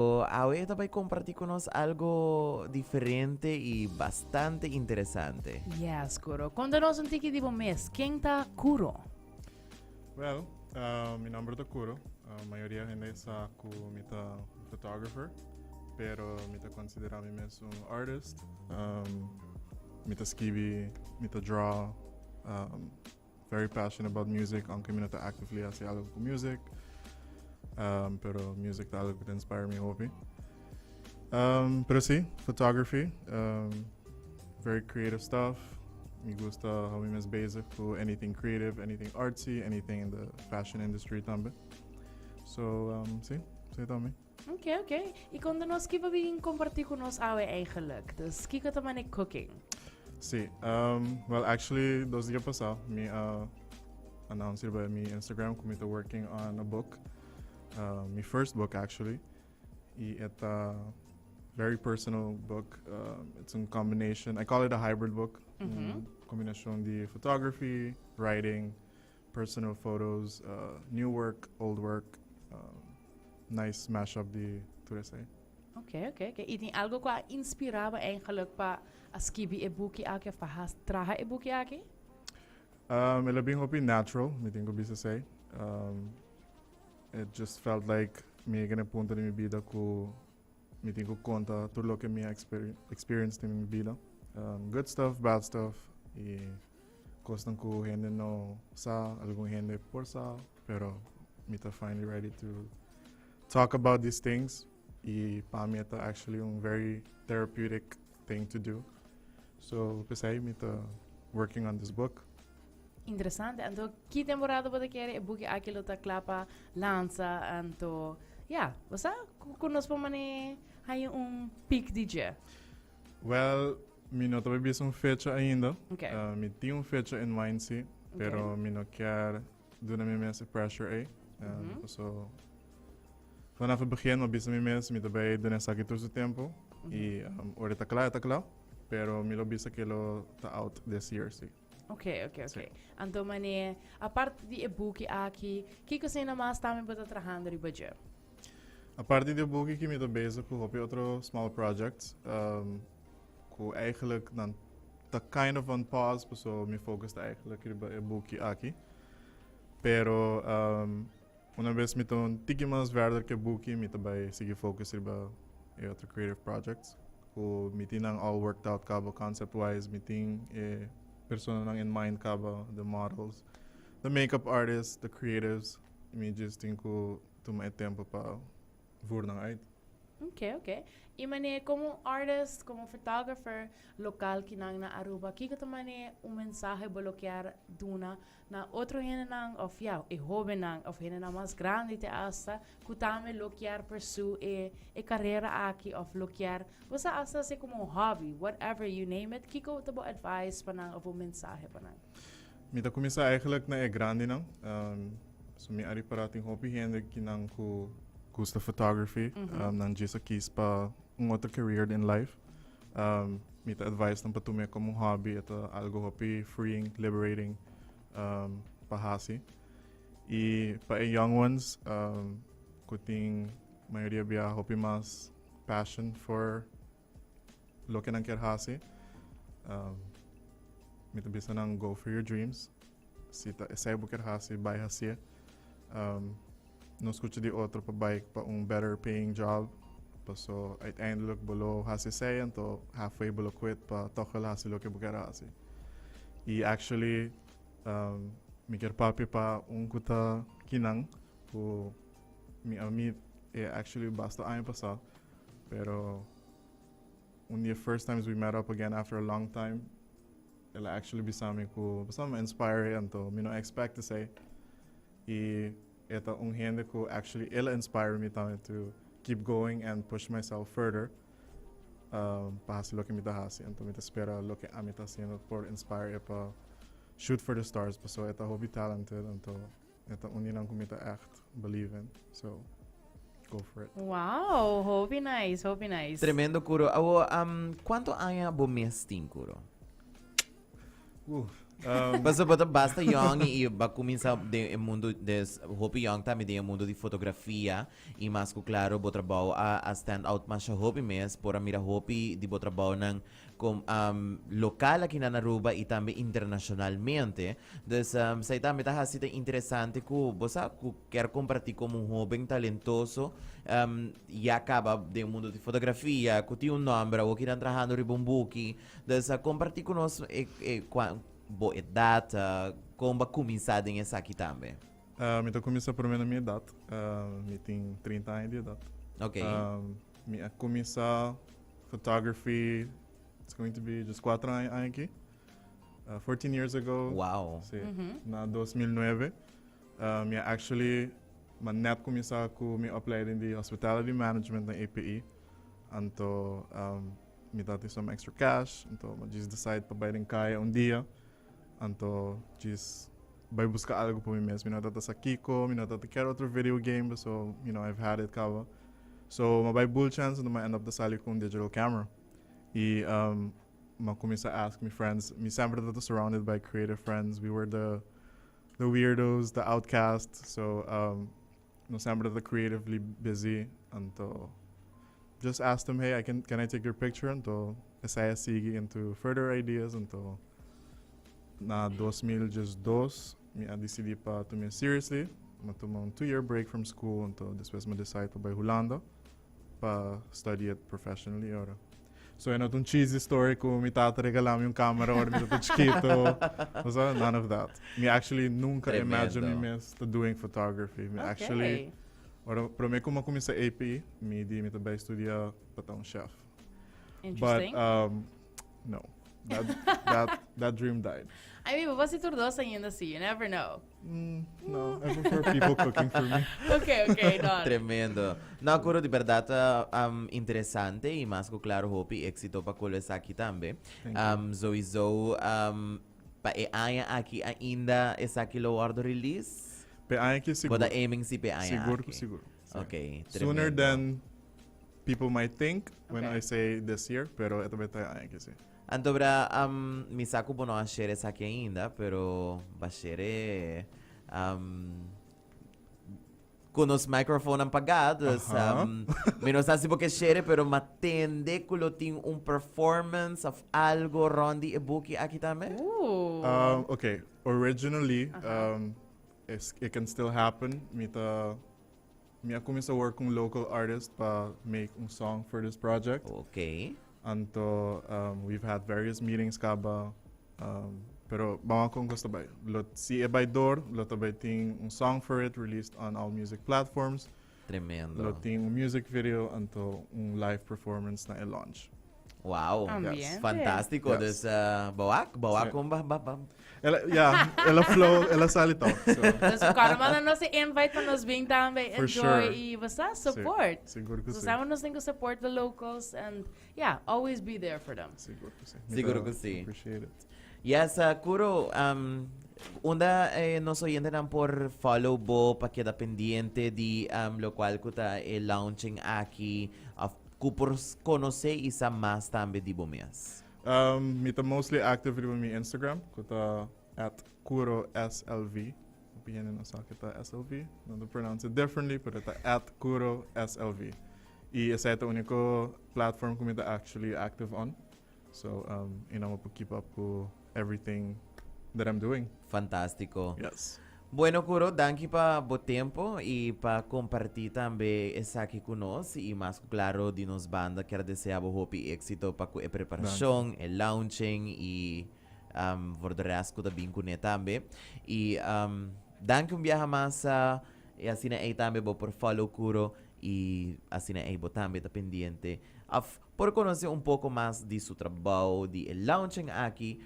Awe ta bay comparti cu nos algo diferente y bastante interesante. Yes, Curo. Conta nos un tiki di bo mes. Ken ta Curo? Well, mi nomber ta Curo. Mayoria hende sa cu mi ta un photographer, pero mi ta considera mi mes un artist. Mi ta skibi, mi ta draw, very passionate about music, aunke mi no ta actively haci algo cu music. Pero music ta algo cu ta inspire mi hopi. Pero si, photography, very creative stuff. Mi gusta hou mi mes bezig cu anything creative, anything artsy, anything in the fashion industry tambe. So, si, si ta mi. Ok. Y conta nos kico bin comparti cu nos awe eigenlijk. Dus kico ta mane cooking? Si, well, actually, 2 dia pasa, mi a announce riba mi Instagram cu mi ta working on a book. Mi first book, actually. Y it's a very personal book. It's a combination, I call it a hybrid book. Combinacion di photography, writing, personal photos, new work, old work. Nice mashup di tur esey. Ok. Y tin algo cu a inspira bo eigenlijk pa a skibi e buki aki of pa traha e buki aki? El a bin hopi natural, mi tin cu bisa esey. It just felt like mi a yega na e punto di mi bida cu mi tin cu conta tur loke mi a experience den mi bida. Good stuff, bad stuff y cosnan cu hende no sa, algun hende por sa, pero mi ta finally ready to talk about these things y pa mi ta actually un very therapeutic thing to do. So, pesey mi ta working on this book. Interesante. Anto, ki temporada bo ta kere e buki aki lo ta kla pa lansa? Anto, ja, bo sa ku nos por mane haña un peek di dje? Well, mi no ta bisa un fecha ainda. Mi tin un fecha in mind si, pero mi no kier duna mi mes e pressure ei. So, vanaf het begin mi a bisa mi mes, mi ta bay duna esaki tur su tempo. Y ora e ta kla, e ta kla. Pero mi lo bisa ke lo ta out this year si. Ok. Anto mane, aparte di e buki aki, kiko asina mas tambe bo ta trahando riba dje? Aparte di e buki aki mi ta bezig ku hopi otro small projects, ku eigenlijk nan ta kind of on pause pasobra mi focus ta eigenlijk riba e buki aki. Pero una bes mi ta un tiki mas verder ku e buki mi ta bai sigui focus riba e otro creative projects ku mi tin nan all worked out kaba concept wise, mi tin e personanan in mind kaba, the models, the makeup artists, the creatives, mi just tin ku tuma e tempo pa voer nan uit. Ok. Y mane como artist, como photographer local kinan na Aruba, kiko ta mane un mensahe bo lo kier duna na otro hendenan of ja, e hobennan of hendenan mas grandi te hasta cu tambe lo kier pursue e carera aki of lo kier bo sa hasta haci como un hobby, whatever you name it, kiko ta bo advice pa nan of bo mensahe pa nan? Mi ta cuminsa eigenlijk na e grandinan. So mi a ripara tin hopi hende kinan cu gusta photography, nan djis a kies pa un otro career in life. Mi ta advise nan pa tum'e como un hobby, e ta algo hopi freeing, liberating pa haci. Y pa e young ones cu tin mayoria bia hopi mas passion for loke nan kier haci, mi ta bisa nan go for your dreams. Si ta esey bo kier haci, bay haci'e. No scucha di otro pa bay pa un better paying job, paso uiteindelijk bo lo haci esey anto halfway bo lo quit pa toch wel haci loke bo kier haci. Y actually mi kier papia pa un cu ta kinan cu mi a meet e actually basta aña pasa, pero un di e first times we met up again after a long time, el a actually bisa mi cu bo sa mi a inspire anto mi no expect esey. Y e ta un hende cu actually el a inspire mi tambe to keep going and push myself further pa haci loke mi ta haci. Anto mi ta spera loke ami ta haciendo por inspire e pa shoot for the stars pasobra e ta hopi talented anto e ta un di nan cu mi ta echt believe in. So go for it. Wow, hopi nice, hopi nice. Tremendo, Curo. Awo, cuanto aña bo mes tin, Curo? Paso bo ta basta young y b'a cuminsa den e mundo des hopi young tambe den e mundo di fotografia y mas cu claro bo trabou a stand out masha hopi mes por a mira hopi di bo trabounan com local aki na Aruba y tambe internacionalmente. Dus esey tambe ta haci ta interesante cu bo sa cu kier comparti como un hoben talentoso ya caba den e mundo di fotografia cu tin un nomber awo kinan trahando riba un buki. Dus comparti cu nos e e cua bo edad, con bo a cuminsa den esaki tambe. Mi ta cuminsa prome na mi edad. Mi tin 30 aña di edad. Mi a cuminsa photography, it's going to be just 4 aña aña aki. 14 years ago. Si, na 2009. Mi a actually, m'a net cuminsa cu mi opleiding di hospitality management na APE. Anto mi tabatin some extra cash, anto mi just decide pa bai den caya un dia, anto just bai busca algo pa mi mes. Mi no tabata sa kico, mi no tabata kier otro video game, paso I've had it caba. So mi a bai bull chance anto mi a end up ta sali cu un digital camera. Y mi a cuminsa ask mi friends, mi semper tabata surrounded by creative friends, we were the weirdos, the outcasts, so nos semper tabata creatively busy, anto just ask them, "Hey, can I take your picture?" Anto esei a sigui into further ideas, anto na 2012 mi a decidi pa tuma seriously. Mi a tuma un 2 year break from school, anto despues mi a decide pa bai Hulanda pa study it professionally ora. So e no ta un cheesy story cu mi tata regala mi un camera ora mi tabata chikito. O none of that. Mi actually nunca imagine mi mes ta doing photography. Mi actually, ora prome cu mi a cuminsa AP, mi di mi ta bay studia pa ta un chef. Interesting. But no, that dream died. I mean, bo tur dos ainda si, you never know. No, I prefer people cooking for me. Okay, done. Tremendo. No, Curo, di berdad interesante y mas cu claro hopi exito pa cu esaki tambe. Thank you. Sowieso pa e aña aki ainda esaki lo wordo release? Pe aña aki sigur. Bo ta aiming si pe aña Sigur aki. Cu sigur. Si. Ok, Sooner tremendo. than people might think when I say this year, pero e ta bay ta aña aki si. Anto bra, mi sa cu bo no a share esaki ainda, pero ba share cu nos microfoonnan paga, dus mi no sa si bo ke share, pero m'a tende cu lo tin un performance of algo rond di e buki aki tambe? Ooh. Okay, originally, it can still happen. Mi a cuminsa work cu un local artist pa make un song for this project. Anto we've had various meetings caba, pero ban wak con cos ta bay. Lo, si e bay door, lo ta bay tin un song for it released on all music platforms. Tremendo. Lo tin un music video anto un live performance na e launch. Wow. Ambiente. Fantastico. Yes. Dus bo wak, bo wak con ba, ba, ba. Yeah, el a flow, el a sali toch. So, Dus cuando manda nos e invite pa nos bin tambe For enjoy sure. y basta support. Sigur cu So si. sabi nos tin cu support the locals and, yeah, always be there for them. Sigur cu si. Sigur cu si. Appreciate it. Yes, Curo, unda nos oyentenan por follow bo pa keda pendiente di locual cu ta e launching aki of cu por conoce y sa mas tambe di bo mes? Mi ta mostly active riba mi Instagram, cu ta @CuroSLV. Hopi hende no sa cu ta SLV, nan ta pronounce it differently, pero ta @CuroSLV. Y esey ta unico platform cu mi ta actually active on. So, mi por keep up cu everything that I'm doing. Fantastico. Yes. Bueno, Curo, danki pa bo tempo y pa comparti tambe esaki cu nos y mas cu claro di nos banda kier desea bo hopi exito pa cu e preparacion, e launching y voor de rest cu ta bin cune tambe. Y danki un biaha mas y asina ey tambe bo por follow Curo y asina ey bo tambe ta pendiente of por conoce un poco mas di su trabao, di e launching aki.